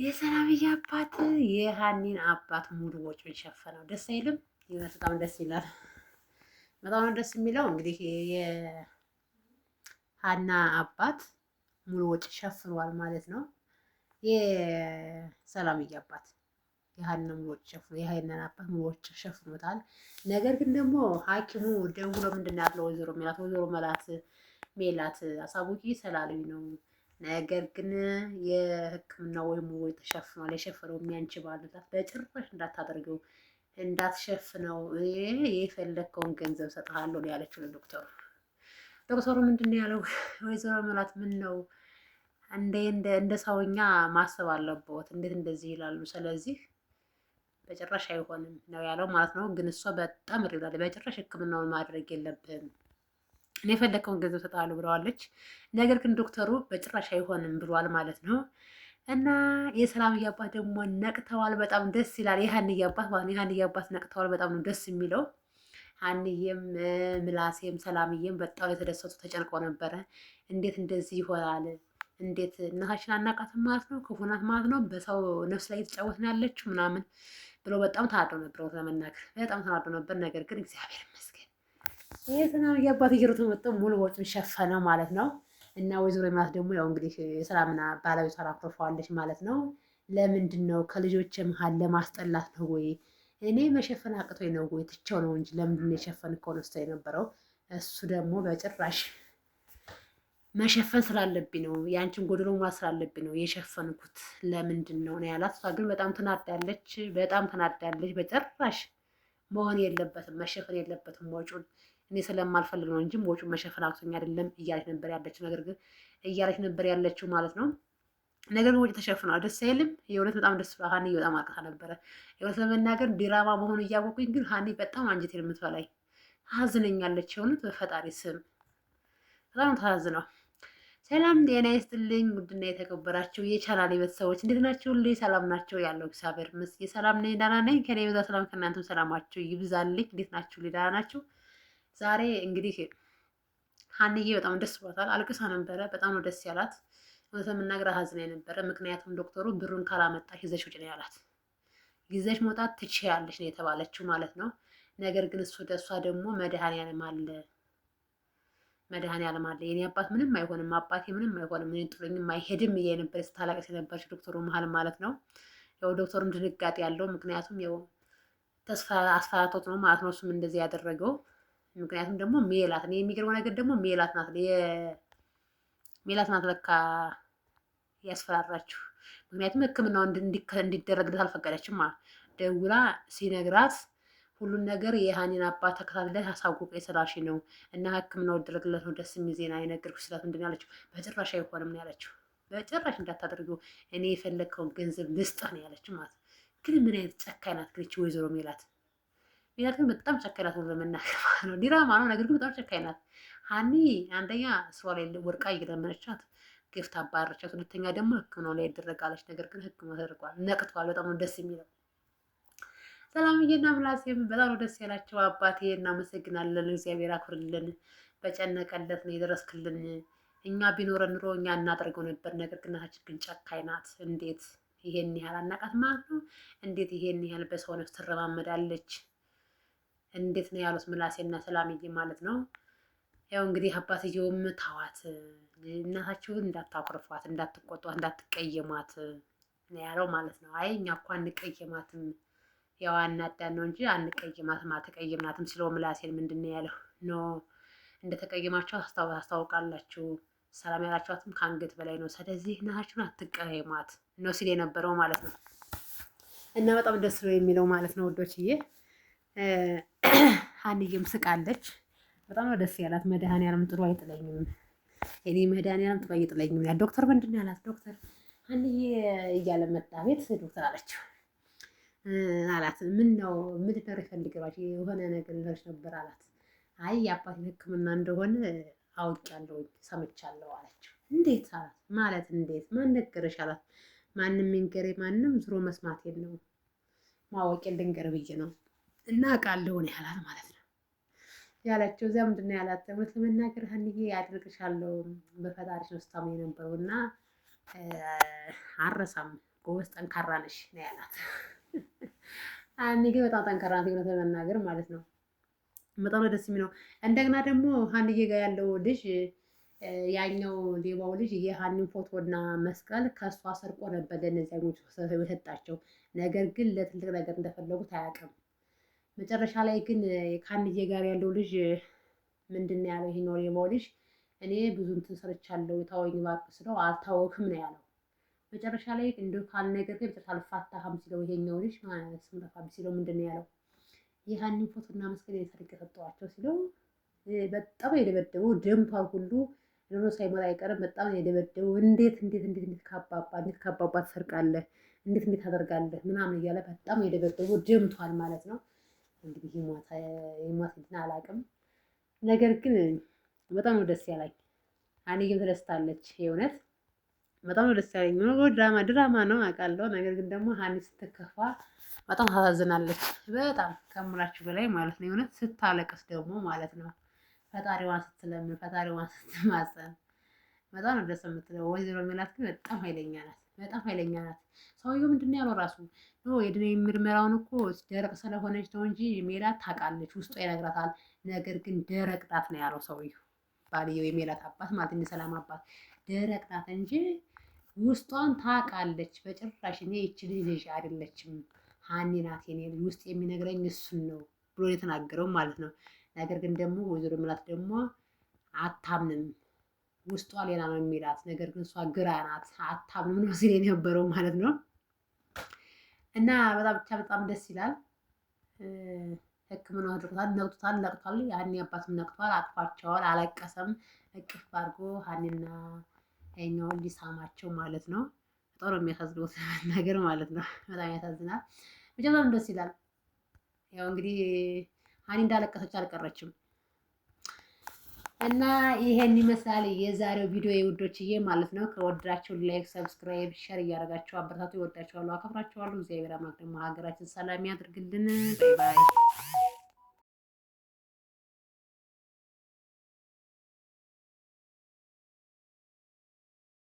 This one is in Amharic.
የሰላምዬ አባት የሀኒን አባት ሙሉ ወጪውን ሸፈነው። ደስ አይልም? የእውነት በጣም ደስ ይላል። በጣም ነው ደስ የሚለው። እንግዲህ የሀና አባት ሙሉ ወጪ ሸፍኗል ማለት ነው። የሰላምዬ አባት የሀና ሙሉ ወጪ ሸፍኖ የሀናን አባት ሙሉ ወጪ ሸፍኖታል። ነገር ግን ደግሞ ሐኪሙ ደውሎ ምንድን ነው ያለው? ወይዘሮ ሜላት ወይዘሮ መላት ሜላት አሳውቂ ስላሉኝ ነው ነገር ግን የሕክምና ወይም ወይ ተሸፍኗል። የሸፈነው የሚያንቺ ባሉታት በጭራሽ እንዳታደርገው እንዳትሸፍነው የፈለግከውን ገንዘብ ሰጥሃለሁ ነው ያለችው ለዶክተሩ። ዶክተሩ ምንድን ነው ያለው? ወይዘሮ ሜላት ምን ነው እንደ ሰውኛ ማሰብ አለበት፣ እንዴት እንደዚህ ይላሉ? ስለዚህ በጭራሽ አይሆንም ነው ያለው ማለት ነው። ግን እሷ በጣም ሪላል በጭራሽ ሕክምናውን ማድረግ የለብህም እኔ የፈለግከውን ገንዘብ እሰጥሃለሁ ብለዋለች። ነገር ግን ዶክተሩ በጭራሽ አይሆንም ብሏል ማለት ነው። እና የሰላምዬ አባት ደግሞ ነቅተዋል። በጣም ደስ ይላል። የሀንዬ አባት ማለት ነው። የሀንዬ አባት ነቅተዋል። በጣም ነው ደስ የሚለው። ሀንዬም ምላሴም ሰላምዬም በጣም የተደሰቱ ተጨንቀው ነበረ። እንዴት እንደዚህ ይሆናል? እንዴት እናታችን አናቃትም ማለት ነው፣ ክፉ ናት ማለት ነው፣ በሰው ነፍስ ላይ የተጫወትን ያለችው ምናምን ብሎ በጣም ተናዶ ነበር። ለመናገር በጣም ተናዶ ነበር። ነገር ግን እግዚአብሔር ይመስገን የሰላምዬ አባት እየሮጡ መጥተው ሙሉ ወጪውን ሸፈነ ማለት ነው። እና ወይዘሮ ማለት ደግሞ ያው እንግዲህ የሰላምና ባለቤቷን አኩርፈዋለች ማለት ነው። ለምንድን ነው ከልጆች መሀል ለማስጠላት ነው ወይ? እኔ መሸፈን አቅቶኝ ነው ወይ? ትቼው ነው እንጂ ለምንድን ነው የሸፈንከው ነው ስትል የነበረው። እሱ ደግሞ በጭራሽ መሸፈን ስላለብኝ ነው የአንቺን ጎደሎ ሙላት ስላለብኝ ነው የሸፈንኩት ለምንድን ነው ነው ያላት። እሷ ግን በጣም ትናዳለች፣ በጣም ትናዳለች። በጭራሽ መሆን የለበትም መሸፈን የለበትም ወጪውን እኔ ስለማልፈልግ ነው እንጂ ወጪውን መሸፈን አቅቶኝ አይደለም እያለች ነበር ያለችው። ነገር ግን እያለች ነበር ያለችው ማለት ነው። ነገር ግን ወጪ ተሸፍኗል። ደስ አይልም? የእውነት በጣም ደስ ብሏል። ሀኒ በጣም አልቅሳ ነበረ። የእውነት ለመናገር ዲራማ መሆኑ እያወኩኝ ግን ሀኒ በጣም አንጀቴን የምትበላኝ አዝነኛለች። የእውነት በፈጣሪ ስም በጣም ታዝነው። ሰላም ጤና ይስጥልኝ። ውድና የተከበራችሁ የቻናሌ ቤተሰቦች እንዴት ናችሁ? ልኝ ሰላም ናቸው ያለው እግዚአብሔር ይመስገን ሰላም ነኝ፣ ደህና ነኝ። ከኔ በዛ ሰላም ከእናንተም ሰላማችሁ ይብዛልኝ። እንዴት ናችሁ? ደህና ናችሁ? ዛሬ እንግዲህ ሀንዬ በጣም ደስ ብሏታል። አልቅሳ ነበረ። በጣም ነው ደስ ያላት። እውነት ለመናገር አሳዝናኝ ነበረ። ምክንያቱም ዶክተሩ ብሩን ካላመጣሽ ይዘሽ ውጭ ነው ያላት። ይዘሽ መውጣት ትችያለሽ ነው የተባለችው ማለት ነው። ነገር ግን እሱ ደሷ ደግሞ መድኃኒዓለም አለ መድኃኒዓለም አለ የኔ አባት ምንም አይሆንም፣ አባቴ ምንም አይሆንም፣ እኔን ጥሎኝም አይሄድም እያለ ነበር ስታለቅስ የነበረች ዶክተሩ መሀል ማለት ነው። ያው ዶክተሩም ድንጋጤ ያለው ምክንያቱም ያው ተስፋ አስፈራርቶት ነው ማለት ነው። እሱም እንደዚህ ያደረገው ምክንያቱም ደግሞ ሜላት እኔ የሚገርመው ነገር ደግሞ ሜላት ናት ሜላት ናት ለካ ያስፈራራችሁ። ምክንያቱም ሕክምናው እንዲደረግለት አልፈቀደችም። ደውላ ሲነግራት ሁሉን ነገር የሀኒን አባት ተከታትለህ አሳውቀኝ ስላልሽ ነው እና ሕክምናው ይደረግለት ነው ደስ የሚል ዜና የነገርኩሽ ስላት ምንድን ነው ያለችው? በጭራሽ አይሆንም ነው ያለችው። በጭራሽ እንዳታደርገው እኔ የፈለግከውን ገንዘብ ልስጥህ ነው ያለችው ማለት ነው። ግን ምን አይነት ጨካኝ ናት ግን ይህች ወይዘሮ ሜላት ሜላት ግን በጣም ጨካኝ ናት ለመናገር ማለት ነው። ዲራማ ነው፣ ነገር ግን በጣም ጨካኝ ናት። ሀኒ አንደኛ ስሯ ላይ ወድቃ እየለመነቻት ግፍት አባረቻት፣ ሁለተኛ ደግሞ ሕክምናው ላይ ይደረጋለች። ነገር ግን ሕክምናው ተደርጓል፣ ነቅቷል። በጣም ነው ደስ የሚለው። ሰላምዬና ምላሴም በጣም ነው ደስ ያላቸው። አባቴ እናመሰግናለን፣ እግዚአብሔር አክብርልን፣ በጨነቀለት ነው የደረስክልን። እኛ ቢኖረን ኑሮ እኛ እናደርገው ነበር። ነገር ግን እናታችን ግን ጨካኝ ናት። እንዴት ይሄን ያህል አናቃት ማለት ነው? እንዴት ይሄን ያህል በሰው ነፍስ ትረማመዳለች? እንዴት ነው ያሉት ምላሴና ሰላምዬ ማለት ነው። ያው እንግዲህ አባትየውም ታዋት፣ እናታችሁን እንዳታኩርፏት፣ እንዳትቆጧት፣ እንዳትቀየሟት ነው ያለው ማለት ነው። አይ እኛ እኮ አንቀየማትም፣ ያው አናዳን ነው እንጂ አንቀየማትም፣ አልተቀየምናትም ስለው ምላሴን ምንድን ነው ያለው? No እንደተቀየማችሁ አስታውቃላችሁ፣ ሰላም ያላችኋትም ከአንገት በላይ ነው። ስለዚህ እናታችሁን አትቀየሟት ነው ሲል የነበረው ማለት ነው። እና በጣም ደስ ነው የሚለው ማለት ነው ውዶችዬ። ሀንዬም ስቃለች። በጣም ነው ደስ ያላት። መድኃኒዓለም ጥሩ አይጥለኝም፣ እኔ መድኃኒዓለም ጥሩ አይጥለኝም። ያ ዶክተር ምንድን ነው ያላት? ዶክተር ሀንዬ እያለ መጣ ቤት ዶክተር አለችው አላት። ምን ነው ምን ልነግርሽ ፈልገሽ የሆነ ነገር ልነግርሽ ነበር አላት። አይ የአባቴን ሕክምና እንደሆነ አውቄያለሁ ሰምቻለሁ አለችው። እንዴት አላት። ማለት እንዴት ማን ነገረሽ አላት። ማንም ይንገሬ ማንም ዙሮ መስማት የለውም ማወቄን ልንገር ብዬ ነው እና አውቃለሁ ነው ያላት ማለት ነው ያላቸው። እዚያ ምንድን ነው ያላት? እውነት ለመናገር ሀንዬ አድርግሻለሁ በፈጣሪሽ ነው ስታምኝ የነበረው እና አረሳም ጎበዝ ጠንካራ ነሽ ነው ያላት። ሀኒ ግን በጣም ጠንካራ ናት፣ እውነት ለመናገር ማለት ነው። በጣም ነው ደስ የሚለው። እንደገና ደግሞ ሀኒዬ ጋር ያለው ልጅ ያኛው ሌባው ልጅ የሀኒን ፎቶና መስቀል ከእሷ ሰርቆ ነበር ለእነዚያኞቹ የሰጣቸው። ነገር ግን ለትልቅ ነገር እንደፈለጉት አያውቅም። መጨረሻ ላይ ግን ከሀኒዬ ጋር ያለው ልጅ ምንድን ነው ያለው? ይሄኛው ሌባው ልጅ እኔ ብዙ እንትን ሰርቻለሁ ታወኝ እባክህ ስለው አልታወክም ነው ያለው። መጨረሻ ላይ እንደው ካልነገርከኝ መጨረሻ አልፋታህም ሲለው ይሄኛው ልጅ ስም ጠፋብኝ ሲለው ምንድን ነው ያለው? የሀኒን ፎቶና መስቀል ሰርቄ ሰጠኋቸው ሲለው በጣም የደበደበው ደምቷል ሁሉ ዶሮ ሳይሞላ አይቀርም። በጣም የደበደበው እንዴት እንዴት እንዴት እንዴት ካባባ እንዴት ካባባ ትሰርቃለህ? እንዴት እንዴት ታደርጋለህ? ምናምን እያለ በጣም የደበደበው ደምቷል ማለት ነው። እንግዲህ ይሟት እንትን አላውቅም። ነገር ግን በጣም ነው ደስ ያለኝ። ሀኒዬም ተደስታለች። የእውነት በጣም ነው ደስ ያለኝ። ድራማ ድራማ ነው አውቃለሁ። ነገር ግን ደግሞ ሀኒ ስትከፋ በጣም ታሳዝናለች። በጣም ከምላችሁ በላይ ማለት ነው። የእውነት ስታለቅስ ደግሞ ማለት ነው ፈጣሪዋን ስትለምን ፈጣሪዋን ስትማጸን በጣም ነው ደስ የምትለው። ወይዘሮ ሜላት ግን በጣም ኃይለኛ ናት። በጣም ኃይለኛ ናት። ሰውየው ምንድን ነው ያለው ራሱ የድኔ ምርመራውን እኮ ደረቅ ስለሆነች ነው እንጂ ሜላት ታውቃለች፣ ውስጧ ይነግራታል። ነገር ግን ደረቅ ናት ነው ያለው ሰውየው፣ ባልየው የሜላት አባት ማለት የሰላም አባት ደረቅ ናት እንጂ ውስጧን ታውቃለች። በጭራሽ እኔ ይቺ ልጅ ልጅ አይደለችም ሀኒ ናት የኔ ልጅ፣ ውስጥ የሚነግረኝ እሱን ነው ብሎ የተናገረው ማለት ነው። ነገር ግን ደግሞ ወይዘሮ ሜላት ደግሞ አታምንም፣ ውስጧ ሌላ ነው የሚላት። ነገር ግን እሷ ግራ ናት፣ አታምንም ነው ሲል የነበረው ማለት ነው። እና በጣም ብቻ በጣም ደስ ይላል። ሕክምናው አድርጎታል፣ ነቅቶታል፣ ነቅቷል። ሀኒ አባትም ነቅቷል፣ አቅፏቸዋል፣ አለቀሰም። እቅፍ አድርጎ ሀኒና ያኛውን ሊሳማቸው ማለት ነው። በጣም ነው የሚያሳዝነው ነገር ማለት ነው። በጣም ያሳዝናል። ብቻ በጣም ደስ ይላል። ያው እንግዲህ ሀኒ እንዳለቀሰች አልቀረችም። እና ይሄን ይመስላል የዛሬው ቪዲዮ የውዶችዬ ማለት ነው። ከወደዳችሁ like፣ subscribe፣ share እያደረጋችሁ አበረታቱ። ይወዳችኋለሁ፣ አከብራችኋለሁ። እግዚአብሔር አምላክ ደግሞ ሀገራችን ሰላም ያድርግልን። Bye bye።